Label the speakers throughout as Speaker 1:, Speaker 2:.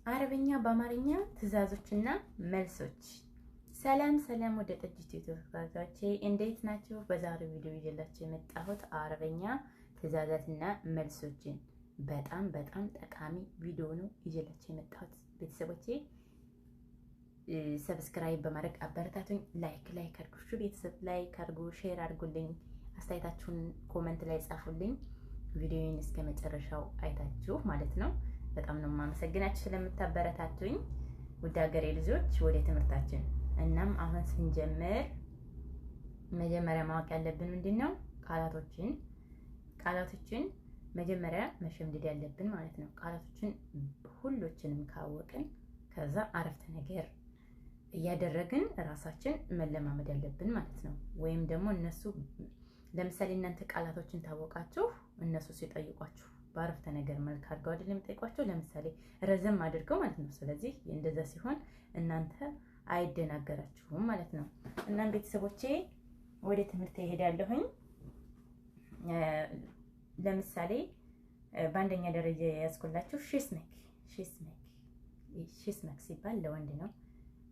Speaker 1: አረብኛ በአማርኛ ትዕዛዞችና መልሶች። ሰላም ሰላም፣ ወደ ጠጅቱ ተከታታዮቼ እንዴት ናችሁ? በዛሬው ቪዲዮ ይዤላችሁ የመጣሁት አረብኛ ትዕዛዛትና መልሶችን በጣም በጣም ጠቃሚ ቪዲዮ ነው ይዤላችሁ የመጣሁት። ቤተሰቦቼ subscribe በማድረግ አበረታቱኝ። Like like አድርጉ፣ ቤተሰብ like አድርጉ፣ share አድርጉልኝ፣ አስተያየታችሁን comment ላይ ጻፉልኝ። ቪዲዮውን እስከ መጨረሻው አይታችሁ ማለት ነው። በጣም ነው የማመሰግናችሁ ስለምታበረታቱኝ ውድ ሀገሬ ልጆች። ወደ ትምህርታችን እናም አሁን ስንጀምር መጀመሪያ ማወቅ ያለብን ምንድን ነው? ቃላቶችን መጀመሪያ መሸምደድ ያለብን ማለት ነው። ቃላቶችን ሁሎችንም ካወቅን ከዛ አረፍተ ነገር እያደረግን ራሳችን መለማመድ ያለብን ማለት ነው። ወይም ደግሞ እነሱ ለምሳሌ እናንተ ቃላቶችን ታወቃችሁ እነሱ ሲጠይቋችሁ በአረፍተ ነገር መልክ አድርገው አይደለም የሚጠይቋቸው። ለምሳሌ ረዘም አድርገው ማለት ነው። ስለዚህ እንደዛ ሲሆን እናንተ አይደናገራችሁም ማለት ነው። እናም ቤተሰቦቼ ወደ ትምህርት እሄዳለሁኝ። ለምሳሌ በአንደኛ ደረጃ የያዝኩላችሁ شسمك شسمك شسمك ሲባል ለወንድ ነው።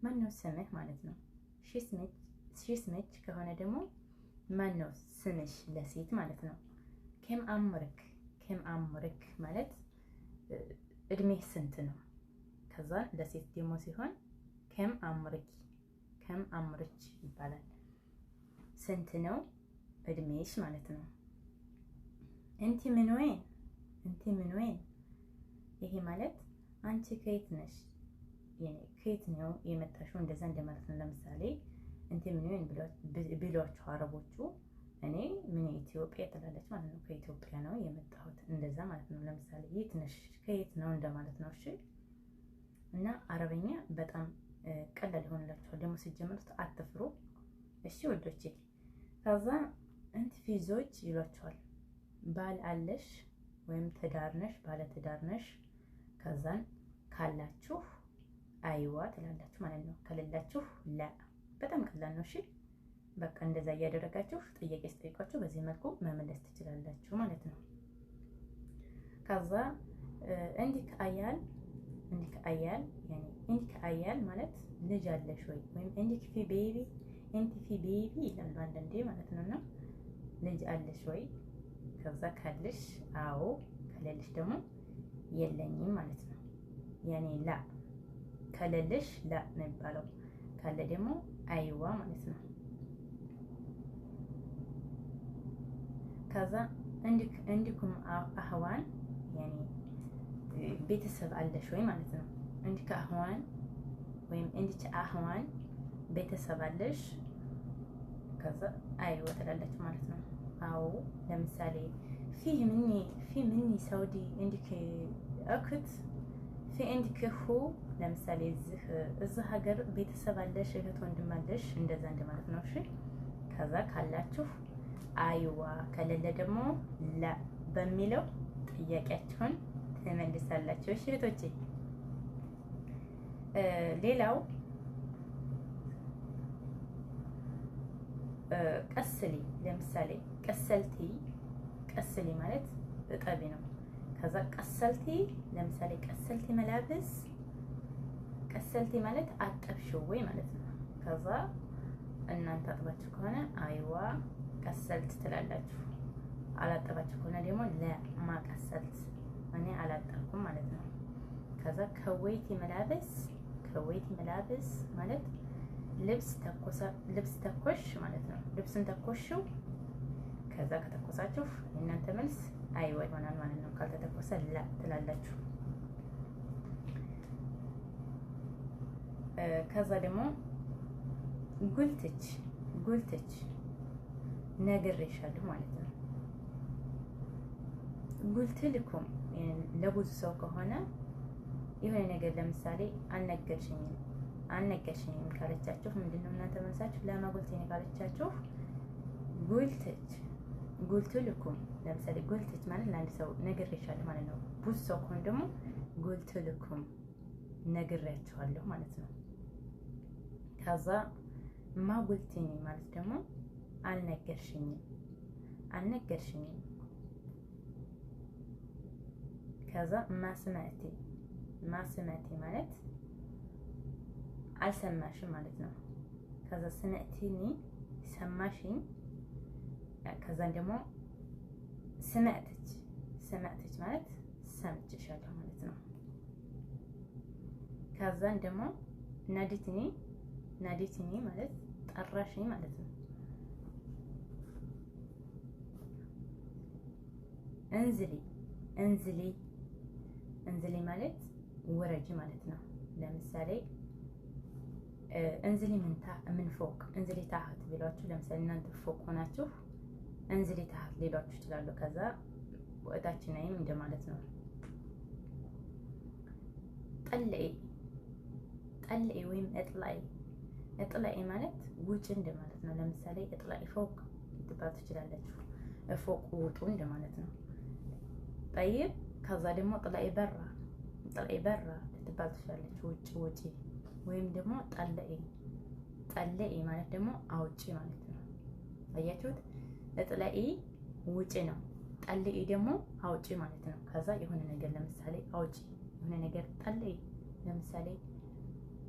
Speaker 1: ማነው ስምህ ማለት ነው። شسمچ ከሆነ ደግሞ ማነው ስምሽ ለሴት ማለት ነው። كم عمرك كم عمرك ማለት እድሜህ ስንት ነው። ከዛ ለሴት ደግሞ ሲሆን كم عمركِ كم عمرچ ይባላል። ስንት ነው እድሜሽ ማለት ነው። إنتِ من وين إنتِ من وين ይሄ ማለት አንቺ ከየት ነሽ፣ ከየት ነው የመጣሽው እንደዛ እንደማለት ነው። ለምሳሌ إنتِ من وين ቢሏችሁ አረቦቹ እኔ من ኢትዮጵያ ትላለች ማለት ነው። ከኢትዮጵያ ነው የመጣሁት እንደዛ ማለት ነው። ለምሳሌ የት ነሽ ከየት ነው እንደማለት ነው። እሺ እና አረበኛ በጣም ቀላል ይሆንላችኋል። ደግሞ ሲጀምሩት አትፍሩ። እሺ ወዶቼ። ከዛ إنتِ في زوج ይሏችኋል። ባል አለሽ ወይም ትዳር ነሽ፣ ባለ ትዳር ነሽ። ከዛን ካላችሁ أيوه ትላላችሁ ማለት ነው። ከሌላችሁ لا። በጣም ቀላል ነው። እሺ በቃ እንደዛ እያደረጋችሁ ጥያቄ ስጠይቋችሁ በዚህ መልኩ መመለስ ትችላላችሁ ማለት ነው። ከዛ عندك عيال عندك عيال يعني عندك عيال ማለት ልጅ አለሽ ወይ ወይም عندك في baby إنتِ في baby ይላሉ አንዳንዴ ማለት ነውና ልጅ አለሽ ወይ? ከዛ ካለሽ አዎ፣ ከሌለሽ ደግሞ የለኝም ማለት ነው። يعني لا ከሌለሽ لا ነው የሚባለው፣ ካለ ደግሞ أيوه ማለት ነው። ከዛ عندكم إخوان يعني ቤተሰብ አለሽ ወይ ማለት ነው። عندك إخوان ወይም عندچ إخوان ቤተሰብ አለሽ። ከዛ أيوه ትላላችሁ ማለት ነው። አዎ ለምሳሌ في مني في مني سعودي عندك أخت في عندك أخو ለምሳሌ እዚህ ሀገር ቤተሰብ አለሽ፣ እህት ወንድም አለሽ እንደዛ እንደማለት ነው። እሺ ከዛ ካላችሁ أيوه ከሌለ ደግሞ لا በሚለው ጥያቄያችሁን ትመልሳላችሁ። እሺ እህቶቼ፣ ሌላው غسلي ለምሳሌ غسلتي غسلي ማለት እጠቢ ነው። ከዛ غسلتي ለምሳሌ غسلتي ملابس غسلتي ማለት አጠብሽው ወይ ማለት ነው። ከዛ እናንተ አጥባችሁ ከሆነ أيوه غسلت ትላላችሁ። አላጠባችሁ ከሆነ ደግሞ لا ما غسلت እኔ አላጠብኩም ማለት ነው። ከዛ كويتي ملابس كويتي ملابس ማለት ልብስ ተኮሽ ማለት ነው። ልብስን ተኮሽው። ከዛ ከተኮሳችሁ የእናንተ መልስ أيوه ይሆናል ማለት ነው። ካልተተኮሰ لا ትላላችሁ። ከዛ ደግሞ قلتچ قلتچ ነግሬሻለሁ ማለት ነው። قلت لكم ለብዙ ሰው ከሆነ የሆነ ነገር ለምሳሌ አልነገርሽኝም አልነገርሽኝም ካለቻችሁ ምንድነው እናንተ መልሳችሁ لا ما قلتيني ካለቻችሁ قلتچ قلت لكم ለምሳሌ قلتچ ማለት ለአንድ ሰው ነግሬሻለሁ ማለት ነው። ብዙ ሰው ከሆነ ደግሞ قلت لكم ነግሬያችኋለሁ ማለት ነው። ከዛ ما قلتيني ማለት ደግሞ አልነገርሽኝም አልነገርሽኝም። ከዛ ما سمعتي ما سمعتي ማለት አልሰማሽም ማለት ነው። ከዛ سمعتيني ሰማሽኝ። ከዛን ደግሞ سمعتچ سمعتچ ማለት ሰምቼሻለሁ ማለት ነው። ከዛን ደግሞ ناديتيني ناديتيني ማለት ጠራሽኝ ማለት ነው። انزلي انزلي انزلي ማለት ውረጂ ማለት ነው። ለምሳሌ انزلي من فوق انزلي تحت ቢሏችሁ፣ ለምሳሌ እናንተ فوق ሆናችሁ انزلي تحت ሊሏችሁ ይችላሉ። ከዛ ወታች ነይም እንደማለት ነው። طلعي طلعي ወይም اطلعي اطلعي ማለት ውጭ እንደማለት ነው። ለምሳሌ اطلعي فوق ልትባሉ ትችላላችሁ። فوق ውጡ እንደማለት ነው። طيب ከዛ ደግሞ اطلعي برا اطلعي برا ልትባሉ ትችላላችሁ። ውጭ ውጪ ወይም ደግሞ طلعي طلعي ማለት ደግሞ አውጪ ማለት ነው። አያችሁት? اطلعي ውጪ ነው። طلعي ደግሞ አውጪ ማለት ነው። ከዛ የሆነ ነገር ለምሳሌ አውጪ የሆነ ነገር طلعي፣ ለምሳሌ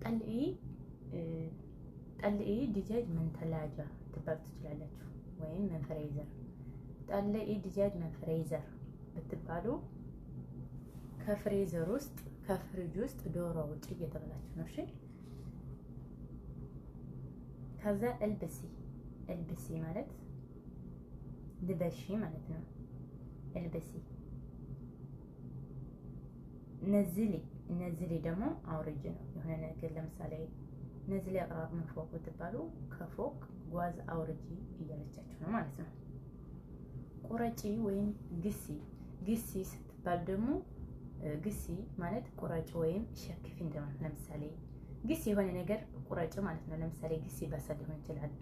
Speaker 1: طلعي طلعي دجاج من ثلاجة ትባሉ ትችላላችሁ። ወይም من فريزر طلعي دجاج من فريزر ብትባሉ ከ freezer ውስጥ ከፍሪጅ ውስጥ ዶሮ አውጪ እየተባላችሁ ነው። እሺ ከዛ البسي البسي ማለት ልበሺ ማለት ነው። البسي نزلي نزلي ደግሞ አውርጅ ነው። የሆነ ነገር ለምሳሌ نزلي أغراض من فوق ብትባሉ ከፎቅ ጓዝ አውርጂ እያለቻችሁ ነው ማለት ነው። ቁረጪ ወይም قصي قصي ስትባል ደግሞ قصي ማለት ቁረጭ ወይም ሸክፊ እንደማለት። ለምሳሌ قصي የሆነ ነገር ቁረጭ ማለት ነው። ለምሳሌ قصي بصل ሊሆን ይችላል።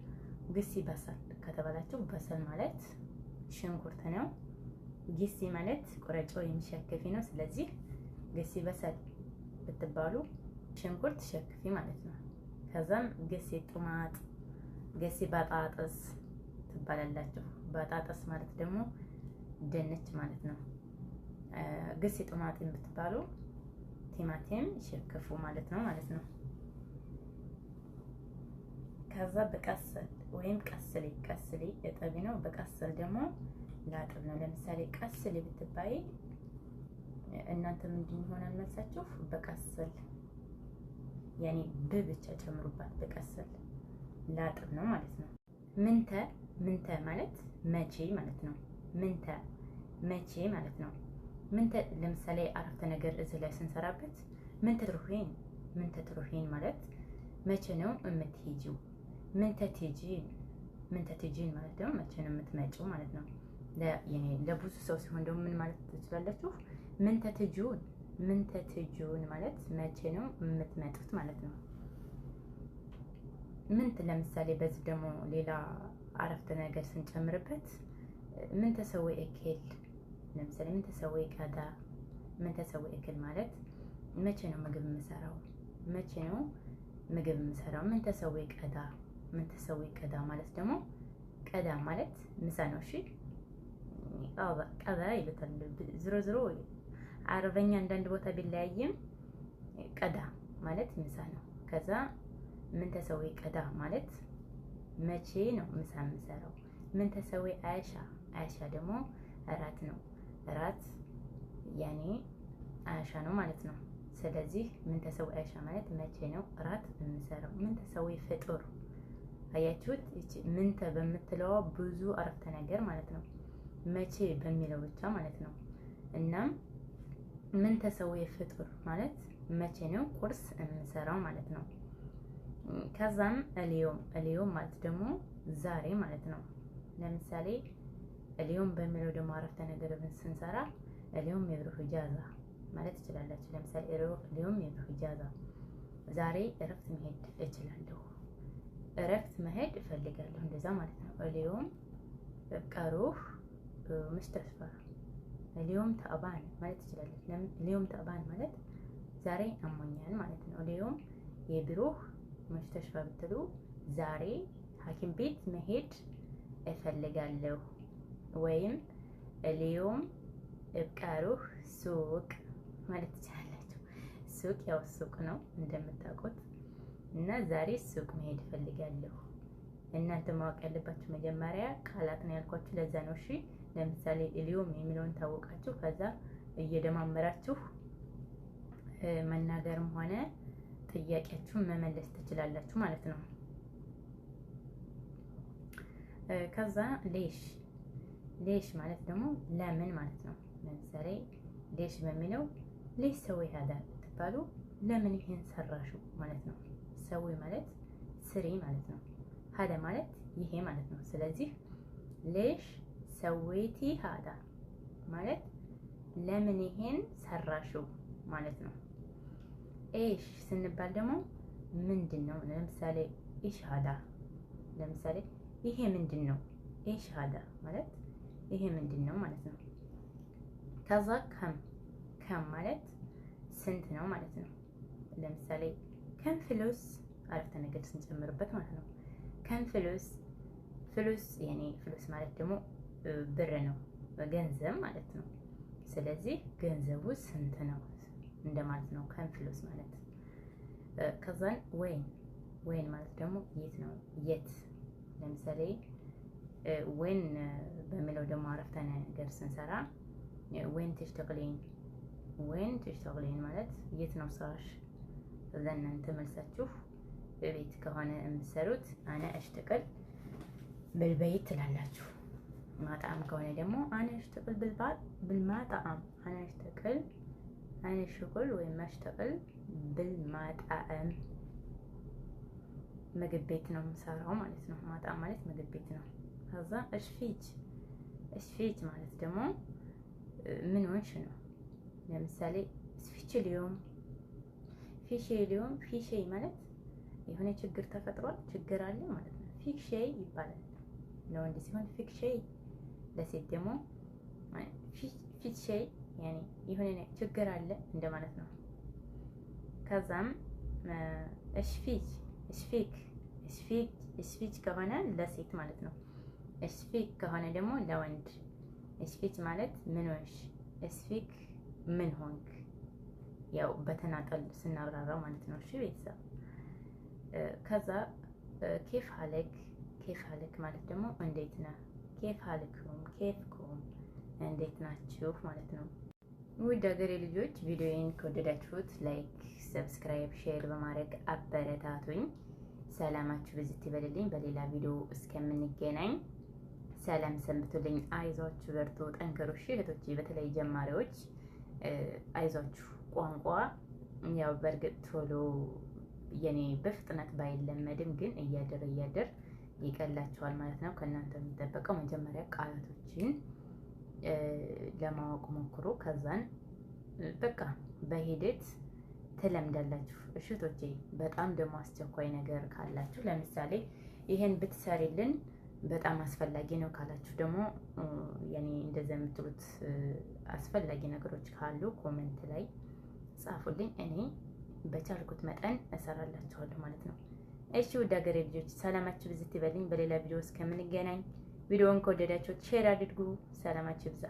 Speaker 1: قصي بصل ከተባላችሁ بصل ማለት ሽንኩርት ነው። قصي ማለት ቁረጭ ወይም ሸክፊ ነው። ስለዚህ قصي بصل ብትባሉ ሽንኩርት ሸክፊ ማለት ነው። ከዛም قصي طماط፣ قصي بطاطس ትባላላችሁ። بطاطس ማለት ደግሞ ድንች ማለት ነው። قصي طماطم ብትባሉ ቲማቲም ሸክፉ ማለት ነው ማለት ነው። ከዛ بغسل ወይም غسلي غسلي እጠቢ ነው። بغسل ደግሞ ላጥብ ነው። ለምሳሌ غسلي ብትባይ እናንተ ምንድን ይሆናል መልሳችሁ? بغسل ያኔ ብ ብቻ ጨምሩባት። بغسل ላጥብ ነው ማለት ነው። متى متى ማለት መቼ ማለት ነው። متى መቼ ማለት ነው። متى ለምሳሌ አረፍተ ነገር እዚህ ላይ ስንሰራበት متى تروحين متى تروحين ማለት መቼ ነው የምትሄጂው። متى تجين متى تجين ማለት ደግሞ መቼ ነው የምትመጪው ማለት ነው። ለብዙ ሰው ሲሆን ደግሞ ምን ማለት ትችላላችሁ? متى تجون متى تجون ማለት መቼ ነው የምትመጡት ማለት ነው። متى ለምሳሌ በዚህ ደግሞ ሌላ አረፍተ ነገር ስንጨምርበት متى تسوي أكل ለምሳሌ متى تسوي غدا متى تسوي أكل ማለት መቼ ነው ምግብ የምሰራው፣ መቼ ነው ምግብ የምሰራው። متى تسوي غدا متى تسوي غدا ማለት ደግሞ غدا ማለት ምሳ ነው። እሺ غدا ይሉታል። ዝሮ ዝሮ አረበኛ አንዳንድ ቦታ ቢለያይም غدا ማለት ምሳ ነው። ከዛ متى تسوي غدا ማለት መቼ ነው ምሳ የምሰራው። متى تسوي عشا عشا ደግሞ እራት ነው። እራት ያኔ عشا ነው ማለት ነው። ስለዚህ متى تسوي عشا ማለት መቼ ነው እራት የምሰራው። متى تسوي فطور አያችሁት? ይቺ متى በምትለዋ ብዙ አረፍተ ነገር ማለት ነው። መቼ በሚለው ብቻ ማለት ነው። እናም متى تسوي فطور ማለት መቼ ነው ቁርስ የምሰራው ማለት ነው። ከዛም اليوم اليوم ማለት ደግሞ ዛሬ ማለት ነው። ለምሳሌ اليوم በሚለው ደግሞ አረፍተ ነገር ስንሰራ اليوم بروح إجازة ማለት ትችላላችሁ። ለምሳሌ اليوم بروح إجازة ዛሬ እረፍት መሄድ እችላለሁ፣ እረፍት መሄድ እፈልጋለሁ እንደዛ ማለት ነው። اليوم بروح مستشفى اليوم تعبان ማለት ትችላለች። اليوم تعبان ማለት ዛሬ አሞኛል ማለት ነው። اليوم بروح مستشفى ብትሉ ዛሬ ሐኪም ቤት መሄድ እፈልጋለሁ ወይም اليوم بروح سوق ማለት ትችላላችሁ። ሱቅ ያው ሱቅ ነው እንደምታውቁት እና ዛሬ ሱቅ መሄድ እፈልጋለሁ። እናንተ ማወቅ ያለባችሁ መጀመሪያ ቃላት ነው ያልኳችሁ ለዛ ነው። እሺ ለምሳሌ اليوم የሚለውን ታወቃችሁ ከዛ እየደማመራችሁ መናገርም ሆነ ጥያቄያችሁን መመለስ ትችላላችሁ ማለት ነው። ከዛ ليش ليش ማለት ደግሞ ለምን ማለት ነው። ለምሳሌ ليش በሚለው ليش سوي هذا ትባሉ ለምን ይሄን ሰራሹ ማለት ነው። سوي ማለት ስሪ ማለት ነው። هذا ማለት ይሄ ማለት ነው። ስለዚህ ليش سويتي هذا ማለት ለምን ይሄን ሰራሹ ማለት ነው። إيش ስንባል ደግሞ ምንድን ነው? ለምሳሌ إيش هذا፣ ለምሳሌ ይሄ ምንድን ነው? إيش هذا ማለት ይሄ ምንድን ነው ማለት ነው። ከዛ كم كم ማለት ስንት ነው ማለት ነው። ለምሳሌ كم فلوس አረፍተ ነገር ስንጨምርበት ማለት ነው። كم فلوس فلوس يعني فلوس ማለት ደግሞ ብር ነው፣ ገንዘብ ማለት ነው። ስለዚህ ገንዘቡ ስንት ነው እንደማለት ነው كم فلوس ማለት። ከዛን وين وين ማለት ደግሞ የት ነው፣ የት። ለምሳሌ وين በሚለው ደግሞ አረፍተ ነገር ስንሰራ وين تشتغلين وين تشتغلين ማለት የት ነው ስራሽ። ከዛ እናንተ መልሳችሁ በቤት ከሆነ የምትሰሩት أنا أشتغل بالبيت ትላላችሁ። مطعم ከሆነ ደግሞ أنا أشتغل بالمطعم أنا أشتغل أنا شغل ወይም أشتغل بالمطعم ምግብ ቤት ነው የምሰራው ማለት ነው። مطعم ማለት ምግብ ቤት ነው። ከዛ إيش فيچ إيش فيچ ማለት ደግሞ ምን ሆንሽ ነው። ለምሳሌ إيش فيچ اليوم في شي اليوم في شي ማለት የሆነ ችግር ተፈጥሯል፣ ችግር አለ ማለት ነው። فيك شي ይባላል ለወንድ ሲሆን فيك شي፣ ለሴት ደግሞ فيچ شي يعني የሆነ ችግር አለ እንደማለት ነው። ከዛም إيش فيچ إيش فيك إيش فيك إيش فيچ ከሆነ ለሴት ማለት ነው። إيش فيك ከሆነ ደግሞ ለወንድ። إيش فيچ ማለት ምን ሆንሽ፣ إيش فيك ምን ሆንክ፣ ያው በተናጠል ስናብራራው ማለት ነው። እሺ ቤተሰብ። ከዛ كيف حالك كيف حالك ማለት ደግሞ እንዴት ነህ፣ كيف حالكم كيفكم እንዴት ናችሁ ማለት ነው። ውድ ሀገሬ ልጆች ቪዲዮዬን ከወደዳችሁት like፣ subscribe፣ share በማድረግ አበረታቱኝ። ሰላማችሁ ብዝት ይበልልኝ። በሌላ ቪዲዮ እስከምንገናኝ ሰላም ሰንብቱልኝ። አይዟችሁ፣ በርቱ፣ ጠንክሩ። እሺ እህቶቼ፣ በተለይ ጀማሪዎች አይዟችሁ። ቋንቋ ያው በእርግጥ ቶሎ የኔ በፍጥነት ባይለመድም ግን እያደር እያደር ይቀላችኋል ማለት ነው። ከእናንተ የሚጠበቀው መጀመሪያ ቃላቶችን ለማወቅ ሞክሩ። ከዛን በቃ በሂደት ትለምዳላችሁ። እሽቶቼ በጣም ደግሞ አስቸኳይ ነገር ካላችሁ ለምሳሌ ይሄን ብትሰሪልን በጣም አስፈላጊ ነው ካላችሁ ደግሞ ያኔ እንደዛ የምትሉት አስፈላጊ ነገሮች ካሉ comment ላይ ጻፉልኝ። እኔ በቻልኩት መጠን እሰራላችኋለሁ ማለት ነው። እሺ ውድ ሀገሬ ልጆች ሰላማችሁ ብዝት ይበልኝ። በሌላ ቪዲዮ እስከምንገናኝ ቪዲዮውን ከወደዳችሁት share አድርጉ። ሰላማችሁ ይብዛ።